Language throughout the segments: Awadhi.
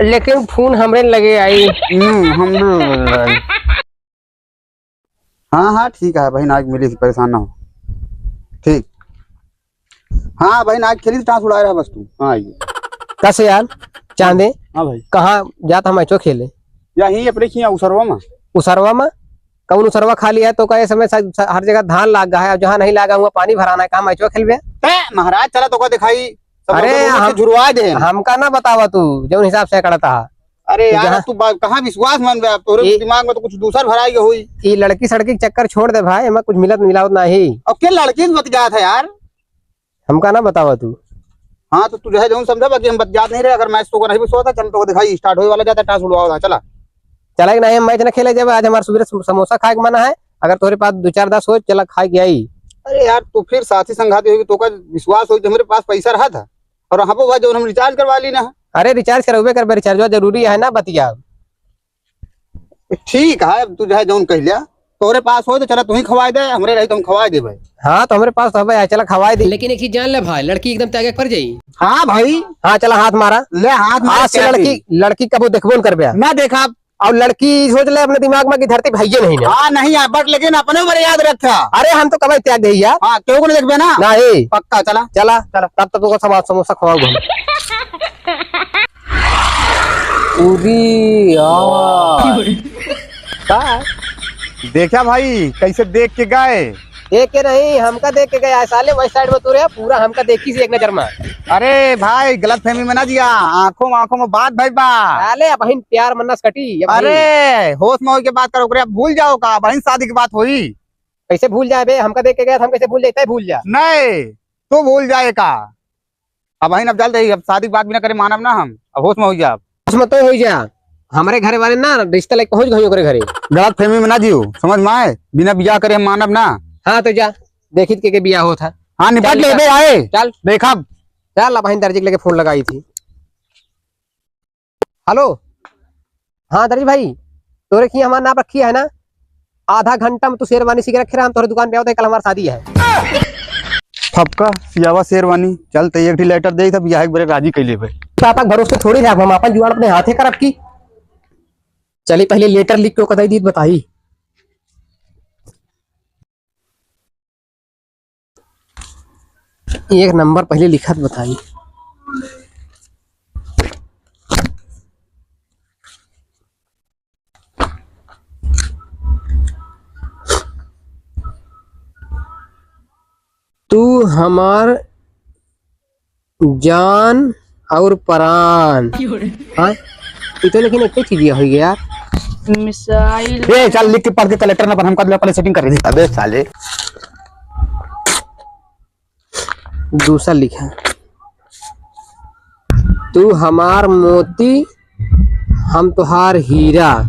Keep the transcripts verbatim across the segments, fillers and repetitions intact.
लेकिन फोन हमरे लगे आई। हम्म, हमरे लगे आई। हाँ, हाँ, ठीक है बहिन, आज मिली, परेशान ना हो। ठीक। हाँ बहिन, आज खेली टाँस उड़ाए रहा बस तू। हाँ, आइए। कसे यार, चांदे? हाँ भाई। कहाँ जात हम मैचो खेले? यहीं अपने खिया उसरवा में। उसरवा में? कौन उसरवा खाली है? तो का ए समय स-, स-, हर जगह धान लाग गया है, जहाँ नहीं लागा हुआ पानी भराना है, कहाँ मैचो खेलबे? ते महाराज चला तो का दिखाई, सब अरे लोगों से हम, झुरवा दे। हमका ना बतावा तू, जौन हिसाब से करता है। अरे तो यार, जहाँ अब तू बा-, कहाँ विश्वास मन बे? अब तोरे ई दिमाग में तो कुछ दूसर भराई के होई। ई लड़की सड़की के चक्कर छोड़ दे भाई, एमा कुछ मिलत मिलावत नाही। अब के लड़की से बतियात है यार? हमका ना बतावा तू। हाँ, तो तू जो है जौन समझा, बाकी हम बतियात नहीं रहे। अगर मैच तो को नहीं भी सोता, चल तो दिखाई, start होए वाला जाता, टाँस उड़वाओ था, चला। चला कि नहीं, हम मैच ना खेले जब, आज हमार सुबह सम-, समोसा खाए के मन है। अगर तोरे पास दो चार दस हो, चला खाए के आई। अरे यार, तू फिर साथी संघाती होगी, तो का विश्वास होई कि हमरे पास पैसा रहा था। और हाँ वो भाई, जौन हम recharge करवा ली ना। अरे recharge करवे करबे, recharge जरूरी है ना, बतिया। ठीक है, अब तू चाहे जौन कह लिया, तोरे पास हो तो चला तू ही खवाए दे, हमरे रही तो हम खवाए दे भाई। हाँ, तो हमरे पास तो हबे, चला खवाए दे। लेकिन एक चीज जान ले भाई, लड़की एकदम त्यागे पर जाई। हाँ भाई। हाँ, चला हाथ मारा। ले हाथ मार आज से त्याग लड़की, दी। लड़की कबो देखबो न करबे। ना देखा। और लड़की सोच ले अपने दिमाग में कि धरती भैये नहीं ना। हाँ, नहीं है, but लेकिन अपने ऊपर याद रखा। अरे, हम तो कभी त्याग दे यार। हाँ, केहू को नहीं देखबे ना? नहीं। पक्का, चला। चला। चला। तब तक तुमको समा-, समोसा खवाऊंगा हम। उरी यार। का? देखा भाई, कैसे देख के गए? देख के नहीं, हमका देख के गया है साले, वही side में तू रहे, पूरा हमका देखी से एक नजर में। अरे भाई, गलतफहमी में ना जिया, आंखों में, आंखों में बात भई बा। साले, अबहिन प्यार मन्नस कटी, अबहिन। अरे, होश में होई के बात करो, ओकरे अब भूल जाओ का, अबहिन शादी की बात होई। कैसे भूल जाए बे? हमका देख के गया था, हम कैसे भूल जाए? तय भूल जा। नहीं, तू भूल जाए का? अबहिन अब चल रही, अब शादी की बात भी ना करे मानब ना हम, अब होश में होई जा। होश में तो होई जा, हमरे घरे वाले ना रिश्ता लेके पहुंच गई ओकरे घरे। गलतफहमी में ना जियो, समझ में आए, बिना बियाह करे हम मानब ना। हाँ तो जा, देखित के, के बियाह होत है। हाँ, निपट चल, ले चल। बे आए। चल। देखब। चल, अबहिन दर्जी के लेके फोन लगाई थी। हेलो, हाँ दर्जी भाई, तोरे की हमार नाप रखी है ना? आधा घंटा में तू शेरवानी सीख रखे रहा, हम तोरे दुकान पे आवत है, कल हमार शादी है। फपका सियावा शेरवानी, चल ते एक ठी letter दे, तब यह एक बारे राजी कैले भाई। पापा के भरोसे थोड़ी रह, हम अपन जुगाड़ अपने हाथे करब की। चली पहले letter लिख के ओका दे दी, बताई। एक नंबर पहले लिखत बताई। तू हमार जान और परान। हाँ? ई तो लेकिन एक ही चीज हो गया यार। मिसाइल। ए, चल लिख के पढ़ के कलेक्टर ना पर हमका पहले setting कर दे। अबे साले। दूसरा लिखा, तू हमार मोती, हम तोहार हीरा।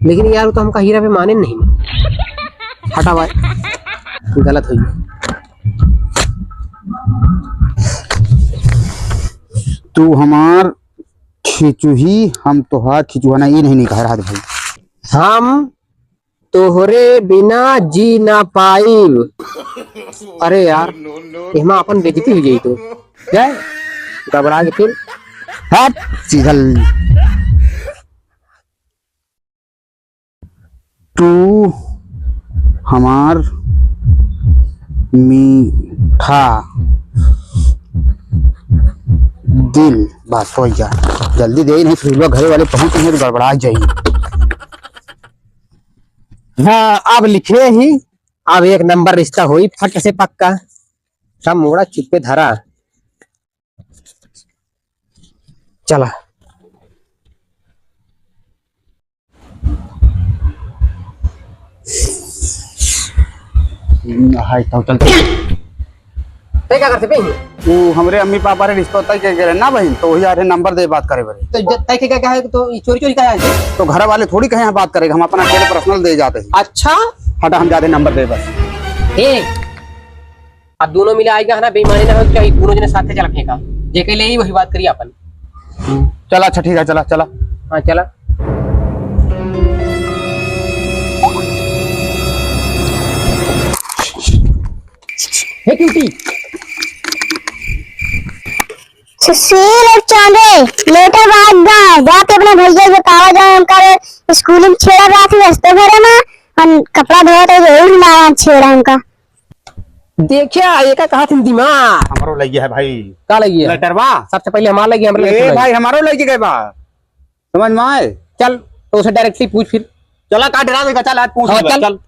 लेकिन यार, वो तो हमका हीरा पे माने नहीं। हटा भाई, गलत हुई। तू हमार खिचुही, हम तोहार खिचुहा ना, ये नहीं, नहीं कह रहा था भाई। हम तोहरे बिना जी ना पाइब। अरे यार, एहमा अपन बेइज्जती हो जाई तो। जाए, घबरा के फिर। हट, सीधा ल-, तू हमार मीठा दिल, बस हो जा। जल्दी दे, नहीं फिर लोग घरे वाले पहुंच गए तो गड़बड़ा जाई। हाँ, अब लिखे ही, अब एक नंबर रिश्ता होई, फट से पक्का। सब मुड़ा चुप्पे धरा। चला। हाय, तो चल। तै का करते बहिन? वो हमरे अम्मी पापा रे रिश्ता तय के गए ना बहिन, तो वही आ रहे नंबर दे बात करे बरे। तो जब तय के क्या, क्या है तो ये चोरी चोरी का है? तो घर वाले थोड़ी कहे हैं बात करेगा, हम अपना अकेले personal दे जाते हैं। अच्छा? हटा, हम जाते नंबर दे बस। ए, अब दोनों मिले आएगा है ना, बेईमानी ना हो, क्या दोनों जने साथे चला फेंका, जेके ले ही वही बात करी अपन। चला, अच्छा, ठीक है, चला, चला। हाँ, चला। हे क्यूटी, सुशील और चांदे लेटर भाग गए, जाके अपने भैया के बतावा जाए, उनका रे स्कूल में छेड़ा रात में हंसते घरे में, हम कपड़ा धोते जरूर मारा छेड़ा उनका। देखिया, एका कहा थी दिमाग। हमरो लग गया है भाई। का लग गया? लेटर बा। सबसे पहले हमार लग गया, हमरे ए लग गया। भाई, हमारो लग गया बा। समझ में आए? चल, तो उसे directly पूछ फिर। चला, का डरा देगा? चल, आज पूछ हाँ, लेगा, चल। चल।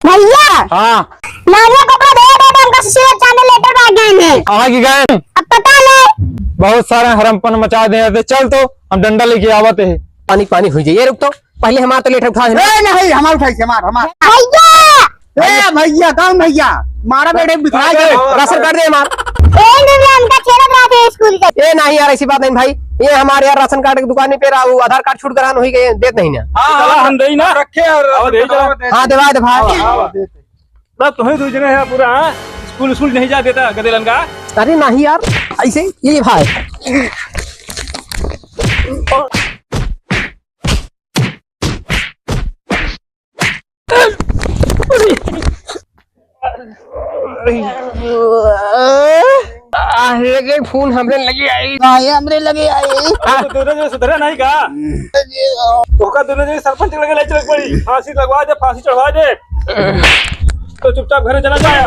भैया, हाँ। मारिया कपड़ा दे दे, हमका सुशील चांदे लेटर भाग गए हैं। कहाँ की गए? अब पता नहीं। बहुत सारा हरमपन मचा दे हैं। चल तो, हम डंडा लेके आवत है। पानी, पानी हुई जाइए, रुक तो। पहले हमार तो लेटर उठा है। ए, नहीं, हमार उठाई, हमार, हमार। भैया! ए भैया, कौन भैया? मारा बेटे बिखरा ए, गए। राशन कार्ड दे हमार। ए, नहीं, हमका छेड़त रहते हैं स्कूल के। ए, नहीं यार, ऐसी बात नहीं भाई। ये हमारे यार राशन कार्ड की दुकान पे रहा, वो आधार कार्ड छूट गया, वही के देत नहीं ना। हाँ, हाँ, हम देई ना। रखे और अब दे जा। हाँ, देवा दे भाई। हाँ, हाँ, दे दे। बस तुम्हें दो जने हैं पूरा, हाँ? स्कूल, स्कूल नहीं जा देता गदेलन का। अरे नहीं यार, ऐसे ही, ये भाई। आ, ये के फोन हमरे लगे आई। हाँ, ये हमरे लगे आई। हाँ, तो दोनों जो सुधरे नहीं का? ओका दोनों जो सरपंच लगे ले चल पड़ी। फांसी लगवा दे, फांसी चढ़वा दे। तो चुपचाप घरे चला जाए।